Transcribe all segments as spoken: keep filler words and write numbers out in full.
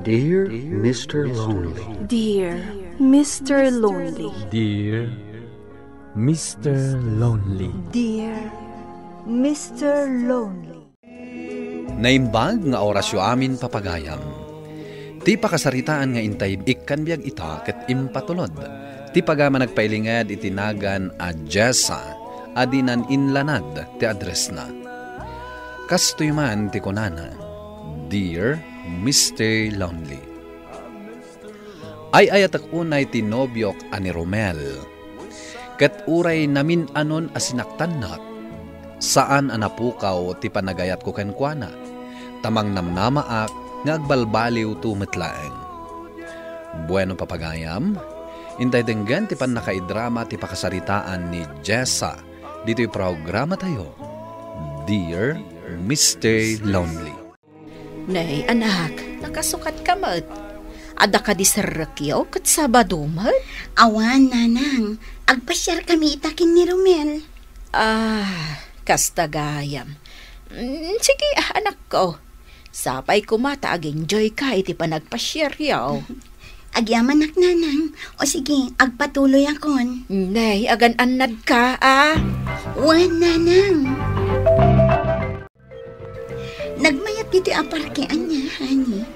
Dear Mister Lonely. Dear Mister Lonely. Dear Mister Lonely. Dear Mister Lonely. Naimbag nga orasyo amin, papagayam. Ti pakasaritaan nga intay ikkan biag ita ket impatulod ti pagayam a nagpailinged iti nagan a Jessa a dinan inlanad ti addressna. Kastoy man ti kunana, "Dear Mister Lonely, ay-ayatek unay ti nobiok a ni Romel. Ket uray namin-anon a sinaktannak, saan a napukaw ti panagayatko kenkuana, ta mangnamnamaak nga agbalbaliwto met laeng." Bueno, papagayam, intay denggen ti pannakaidrama ti pakasaritaan ni Jessa ditoy programatayo, Dear Mister Lonely. Nay, anak, nakasukatka met. Adda kadi serrekyo ket Sabado met? Awan, nanang. Agpasiarkami ita ken ni Romel. Ah, kasta gayam. Mm, sige, ah, anakko. Sapay koma ta ag-enjoyka iti panagpasiaryo. Agyamanak, nanang. O sige, agpatuloyakon. Nay, agan-annadka, ah. Wen, nanang. Nagmayat ditoy a parke, ania, honey?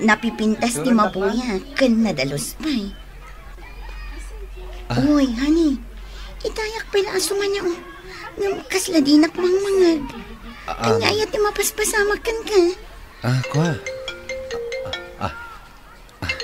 Napipintas ti mabuya ken nadalus pay. Ah. Uy, honey, itayak pay la a sumania, oh. Ngem kasla dinak mangmangeg. Ah, ah. Ania aya ti mapaspasamak kenka? Ah, kua. Ah, ah, ah.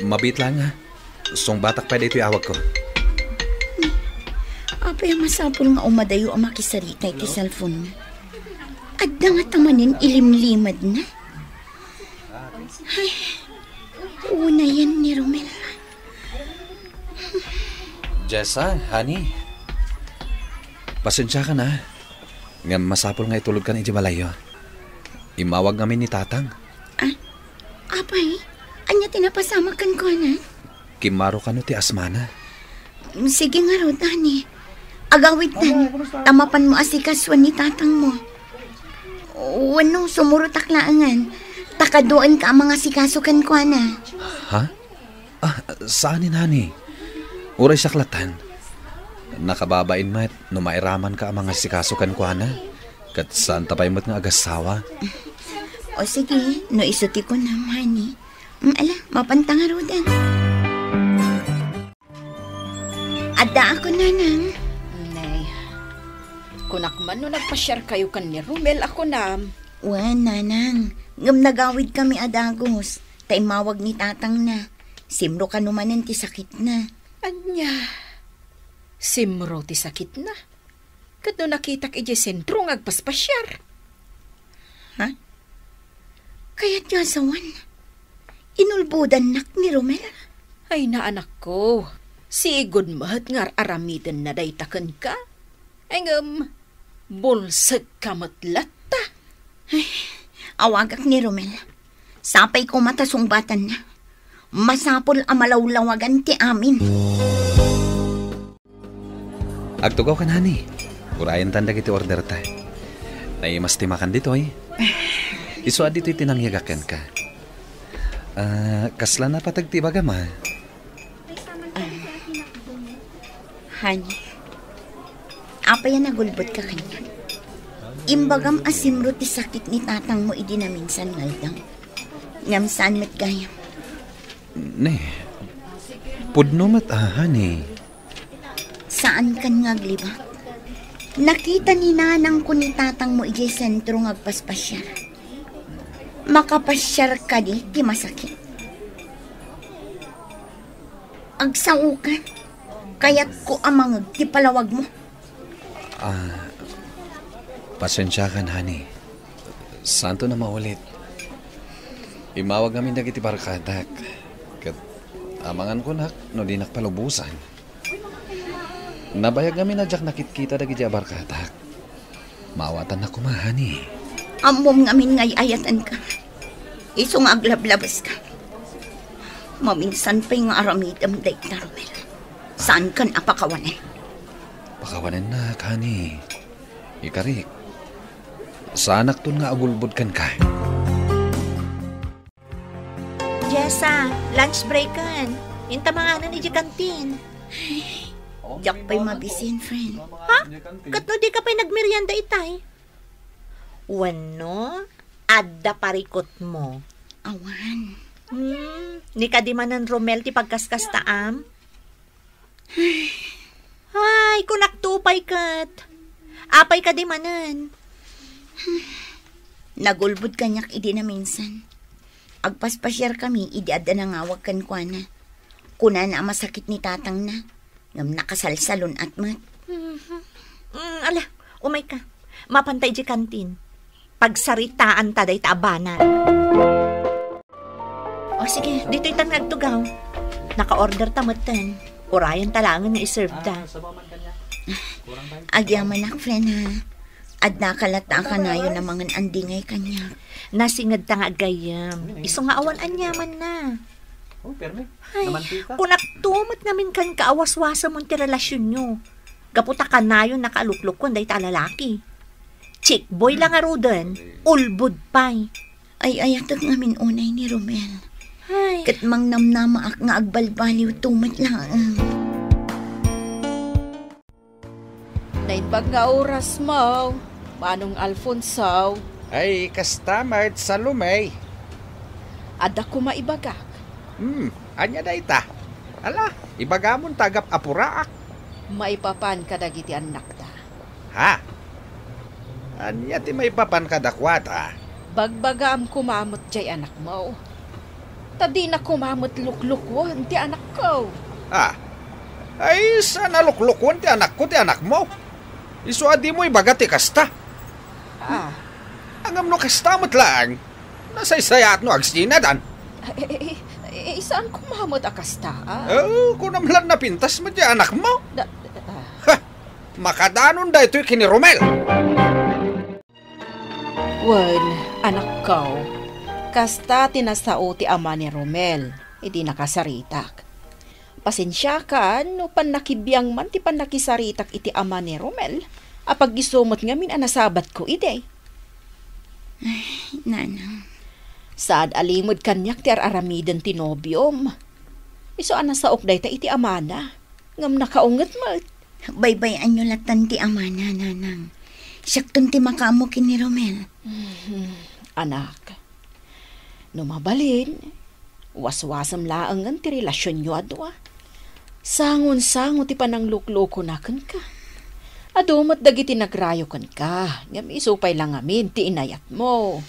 Mabiit laeng, ha? Sungbatak pay daytoy awagko. Apay a masapul nga umadayo a makisarita iti cellphone-mo? Adda ngata manen ilimlimedna? Ay, unayen ni Romel. Jessa, honey. Pasensiakan, ha? Ngem masapul nga itulodkan idiay balayyo. Immawag ngamin ni Tatang. Ah, apay, ania ti napasamak kenkuana? Kimmaro kano ti asmana. Sige ngarud, honey. Agawidtan, ta mapanmo asikasuen ni tatangmo. Wenno, sumurotak laengen, ta kaduaenka a mangasikaso kenkuana. Ha? Ah, saanen, honey. Uray siak lattan. Nakababain met no mairamanka a mangasikaso kenkuana, ket saanta pay met nga agassawa. O sige, no isu ti kunam, honey. Mm, ala, mapanta ngaruden. Addaakon, nanang. Nay, kunak man no nagpasiarkayo ken ni Romel a kunam. Wen, nanang. Ngem nagawidkami a dagus. Ta immawag ni tatangna, simro kano manen ti sakitna. Ania? Simro ti sakitna? Ket no nakitak idiay sentro nga agpaspasiar? Ha? Kayatyo a sawen? Inulbodannak ni Romel? Ay, naanakko. Sigud met nga ar-aramidenna dayta kenka. Ay, ngem, bulsekka met latta. Ay, awagak ni Romel. Sapay koma ta sungbatanna. Masapul a malawlawagan ti amin. Agtugawkan, honey. Urayentan dagiti orderta. Naimas ti makan ditoy. Isu a ditoy ti nangyegak kenka. Ah, kasla napateg ti ibagam, a? Ah, honey, apay a nagulbotka kaniak? Imbagam a simro ti sakit ni tatangmo idi naminsan nga aldaw. Ngem saan met gayam. Ne, pudno met a, honey. Saankan nga aglibak. Nakita ni nanangko ni tatangmo idiay sentro nga agpaspasiar. Makapasiar kadi ti masakit? Agsaokan. Kayatko a mangeg ti palawagmo. Ah, pasensiakan, honey. Saanton a maulit. Immawag ngamin dagiti barkadak. Ket amangan kunak no dinak palubosan. Nabayag ngamin a diak nakitkita dagiti a barkadak. Maawatannak koma, honey. Ammom ngamin nga ay-ayatenka. Isu nga aglablabeska. Maminsan pay nga aramidem dayta, Romel. Saankan a pakawanen. Pakawanennak, honey. Ikarik, saanakton nga agulbod kenka. Sa lunch break-en. Inta manganen iti kantin. Diak pay mabisin, friend. Ha? Ket no di ka pay nagmerienda itay? Wenno, adda parikutmo? Awan. Hmm, ni kadi manen Romel ti pagkaskastaam? Ay, kunakto pay ket. Apay kadi manen? Nagulbod kaniak idi naminsan. Agpaspasiarkami idi adda nangawag kenkuana. Kunana a masakit ni tatangna, ngem nakasalsalun-at met. Mhm. Mm, ala, umayka. Mapanta idiay kantin. Pagsaritaanta dayta a banag. O sige, ditoytan nga agtugaw. Naka-order ta metten. Urayenta laengen nga i-serve ta. Agyamanak, friend, ha? Adda ka latta a kanayon a mangan-andingay kaniak. Nasingedta nga aggayyem. Isu nga awan aniamanna. Ay, kunakto met ngamin kenka a waswasemon ti relasionyo. Gapu ta kanayonnaka a luklukkon dayta a lalaki. Chick boy la ngaruden, ulbod pay. Ay-ayatek ngamin unay ni Romel. Ay. Ket mangnamnamaak nga agbalbaliwto met laeng. Naimbag nga orasmo, Manong Alfonso. Ay, kasta met, Salome. Adda koma ibagak. Hmm, ania dayta? Ala, ibagamon ta agap-apuraak. Maipapan kadagiti annakta. Ha? Ania ti maipapan kadakuada? Bagbagaam koma met diay anakmo. Ta dina koma met luklukuen ti anakko. Ah. Ay, saan a luklukuen ti anakko ti anakmo? Isu a dimo ibaga ti kasta. Ah. Ngem no kasta met laeng, nasaysayaat no agsinadan. Eh, eh, eh, eh, saan koma met a kasta, ah? Eh, kunam lan napintas met diay anakmo. Da, da, ah. Ha! Makadanon daytoy ken ni Romel. Wen, anakko, kasta ti nasao ti ama ni Romel idi nakasaritak. Pasensiakan no pannakibiang man ti pannakisaritak iti ama ni Romel, a pag-isu met ngamin a nasabatko idi. Ay, nanang. Saad a limed kaniak ti ar-aramiden ti nobiom. Isu a nasaok dayta iti amana, ngem nakaunget met. Baybay-anyo lattan ti amana, nanang. Siakton ti makaammo ken ni Romel. Mhm. Anak, no mabalin, waswasem laengen ti relasionyo a dua. Sangon-sango ti panangluklukona kenka. Adu met dagiti nagrayo kenka, ngem isu pay la ngamin ti inayatmo.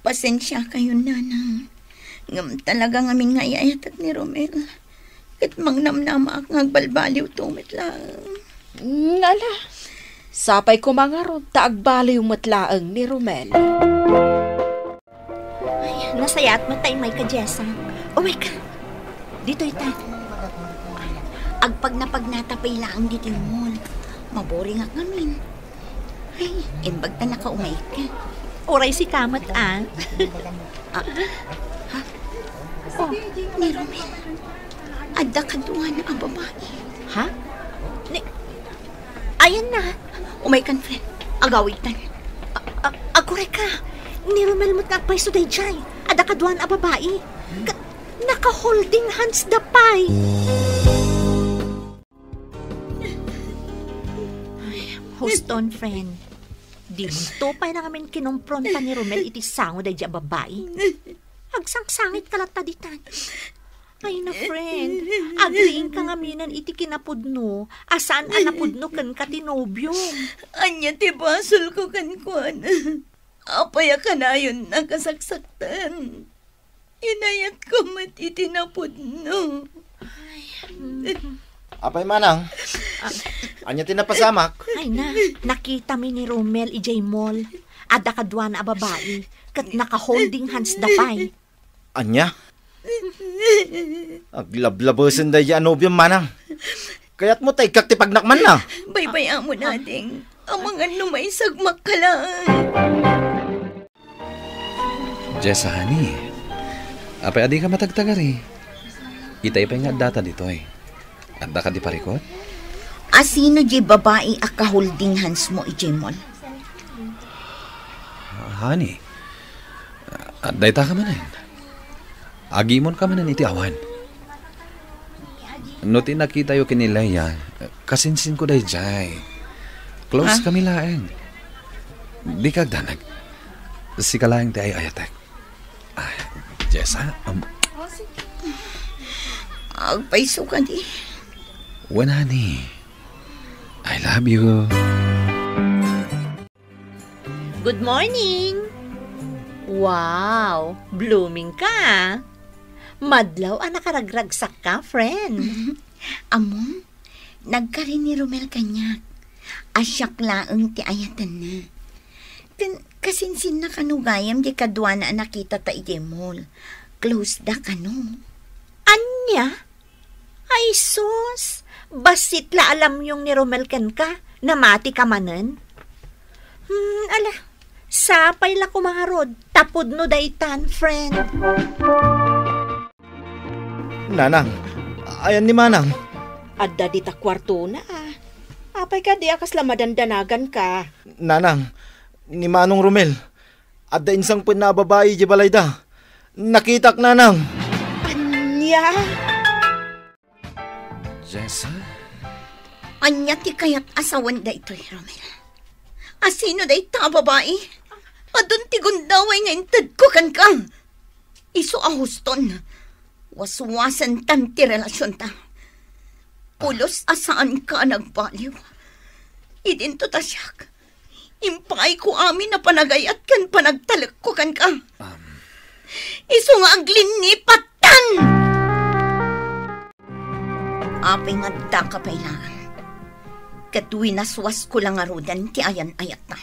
Pasensiakayon, nanang. Ngem talaga ngamin nga ay-ayatek ni Romel. Ket mangnamnamaak nga agbalbaliwto met laeng. Ngala, sapay koma ngarud ta agbaliw met laeng ni Romel. Ay, nasayaat met ta immayka, Jessa. Umayka. Ditoy ta. Agpagnapagnata pay laeng ditoy mall. Maboringak ngamin. Ay, imbag ta nakaumayka. Uray sika met, ah. Ah, ha? Oh, ni Romel. Adda kaduana a babai. Ha? Ni, ayan na. Umaykan, friend. Agawidtan. A-, a-, aguray ka. Ni Romel met nga agpayso daydiay. Adda kaduana a babai. Ka-, naka-holding hands da pay. Ay, Houston, friend. Dimonto pay la ngamin kinumpronta ni Romel iti sango daydiay a babai. Agsangsangitka latta ditan. Ay na, friend. Agriingka ngaminen iti kinapudno a saan a napudno kenka ti nobiom. Ania ti basolko kenkuana? Apay a kanayonna a saksaktan? Inayatko met iti napudno. Apay, manang? Ania ti napasamak? Ay na, nakitami ni Romel idiay mall. Adda kaduana a babai, ket naka-holding hands da pay. Ania? Aglablabesen daydiay a nobiom, manang. Kayatmo ta ikkak ti pagnakmanna? Baybay-amon, ading. Amangan no maisagmakka laeng. Jessa, honey, apay a dika matagtagari? Itay pay nga addata ditoy. Adda kadi parikut? A sino diay babai a ka-holding hands mo idiay mall? Honey, adda ita ka manen? Agimonka manen iti awan. No ti nakitayo ken ni Lea, kasinsinko daydiay. Close Ha? kami laeng. Dika agdanag. Sika laeng ti ay-ayatek. Ah, Jessa, um, Agpayso kadi. Wen, honey. I love you. Good morning! Wow, blooming ka. Madlaw a nakaragragsakka, friend. Ammom, nagkari ni Romel kaniak. A siak laeng ti ayatenna. Ken kasinsinna kano gayam di kaduana a nakitata idiay mall. Close da kano. Ania? Ay sus, bassit la a lamyong ni Romel kenka, namatika manen? Hmm, ala, sapay la koma ngarud, ta pudno daytan, friend. Nanang, ayan ni Manang? Adda dita kuartona, a. Apay kadi a kasla madandanaganka? Nanang, ni Manong Romel, adda insangpetna a babai idiay balayda. Nakitak, Nanang. Ania? Jessa? Ania ti kayat a sawen daytoy, Romel? A sino dayta a babai? Adun ti gundaway nga intedko kenka. Isu a huston, waswasentan ti relasionta. Pulos a saanka a nagbaliw. Idinto ta siak, impaayko amin a panagayat ken panagtalekko kenka. Um. Isu nga aglinnipattan! Apay nga addaka pay laeng? Ket winaswasko la ngaruden ti ayan-ayatta.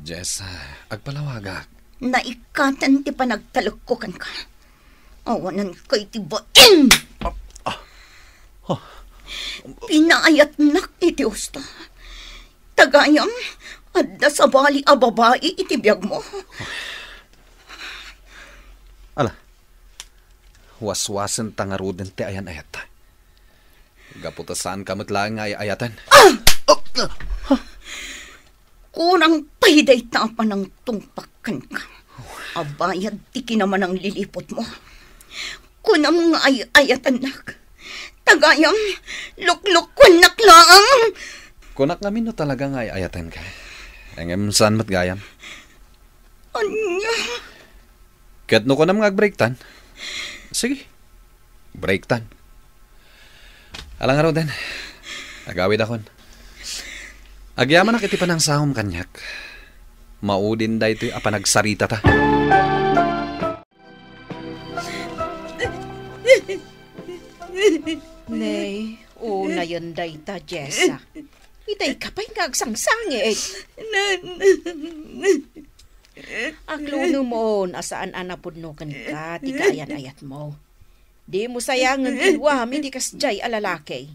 Jessa, agpalawagak. Naikkaten ti panagtalekko kenka. Awanenka iti bain! Ah, ah. Huh. Pinaayatnak iti husto. Ta gayam, adda sabali a babai iti biagmo. Ala, waswasenta ngaruden ti ayan-ayatta. Gapu ta saanka met laeng nga ay-ayaten. Ah! Oh! Kurang pay dayta a panangtungpak kenka a bayad ti kinamanangliliputmo. Kunam nga ay-ayatennak. Ta gayam, luklukuennak laeng. Kunak ngamin no talaga nga ay-ayatenka. Ngem saan met gayam? Ania? Ket no kunam nga agbreaktan, sige, breaktan. Ala ngaruden, agawidakon. Agyamanak iti panangsaom kaniak. Maudin daytoy a panagsaritata. Nay, unayen dayta, Jessa. Itay ka pay nga agsangsangit. Aklunemon a saan a napudno kenka ti kaayan-ayatmo. Dimo sayangen ti duam iti kasdiay a lalaki.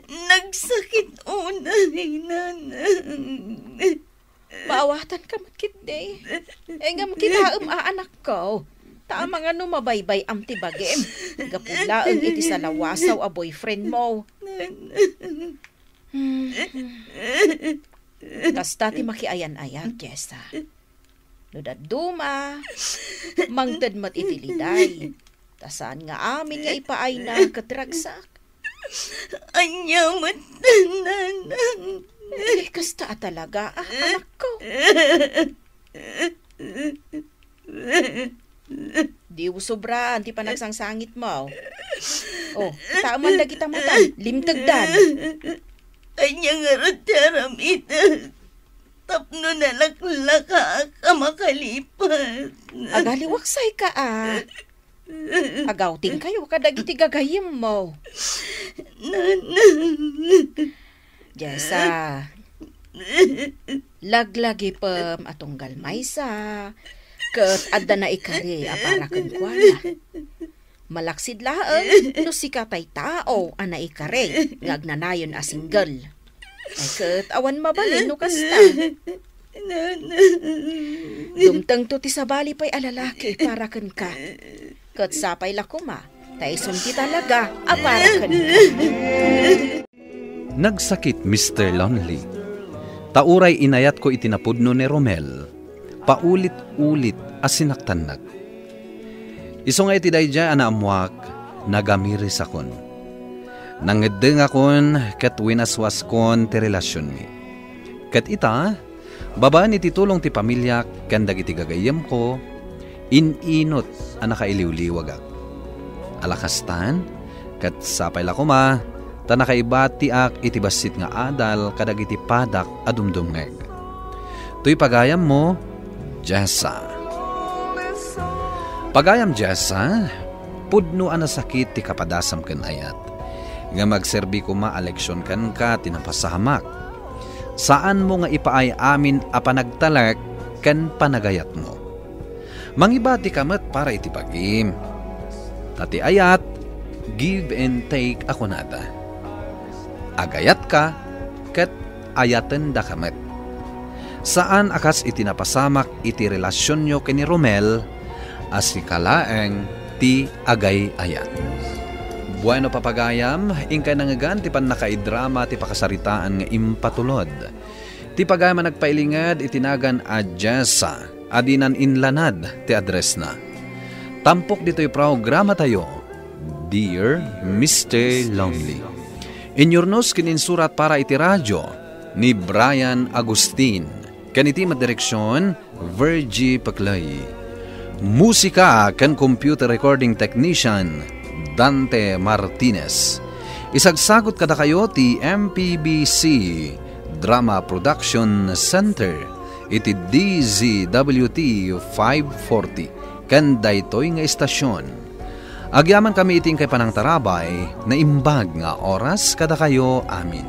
Nagsakit unay, Nanang. Maawatanka met ketdi. Ngem kitaem a, anakko, ta amangan no mabaybay-am ti bagim gapu laeng iti salawasaw a boyfriend mo. Hmm. Kasta ti makiayan-ayat, Jessa. No dadduma, mangted met iti liday. Ta saan nga amin nga ipaayna ket ragsak. Ania met, Nanang? Eh, kasta a talaga, ah, anakko. Di usobraan ti panagsangsangitmo. Oh, kitaem man dagita matan, limtegdan. Ania ngarud ti aramidek tapno nalaklakaak a makalipat? Agaliwaksayka, ah. Agawtingkayo kadagiti gagayyemmo. Nanang. Jessa, laglagipem a tunggal maysa, ket adda naikari a para kenkuana. Malaksid laeng no sika tay tao a naikari nga agnanayon a single. Ay ket awan mabalin no kasta. Dumtengto ti sabali pay a lalaki para kenka. Ket sapay la koma, ta isun ti talaga a para kenka. Nagsakit, Mister Lonely. Ta uray inayatko iti napudno ni Romel, paulit-ulit a sinaktannak. Isu nga iti daydiay a naammuak, nagamirisakon. Nangeddengakon ket winaswaskon ti relasionmi. Ket ita, babaen iti tulong ti pamiliak ken dagiti gagayyemko, in-inut a nakailiwliwagak. Ala kastan, ket sapay la koma ta nakaibatiak iti bassit nga adal kadagiti padak a dumdumngeg. Toy pagayammo, Jessa. Pagayam Jessa, pudno a nasakit ti kapadasam ken ayat. Ngem agserbi koma a leksion kenka ti napasamak. Saanmo nga ipaay amin a panagtalek ken panagayatmo. Mangibatika met para iti bagim. Ta ti ayat, give and take a kunada. Agayatka, ket ayatendaka met. Saan a kas iti napasamak iti relasionyo ken ni Romel a sika laeng ti agay-ayat. Bueno, papagayam, inkay nangegan ti pannakaidrama ti pakasaritaan nga impatulod. Ti pagayam a nagpailinged iti nagan a Jessa, a dinan inlanad ti addressna. Tampok ditoy programatayo, Dear Mister Lonely. Inyurnos ken insurat para iti radio ni Brian Agustin. Ken iti met direksion, Virgie Peclay. Musika ken computer recording technician, Dante Martinez. Isagsagot kadakayo ti M P B C Drama Production Center iti D Z W T five forty ken daytoy nga istasion. Agyamankami iti inkay panangtarabay, naimbag nga oras kadakayo amin.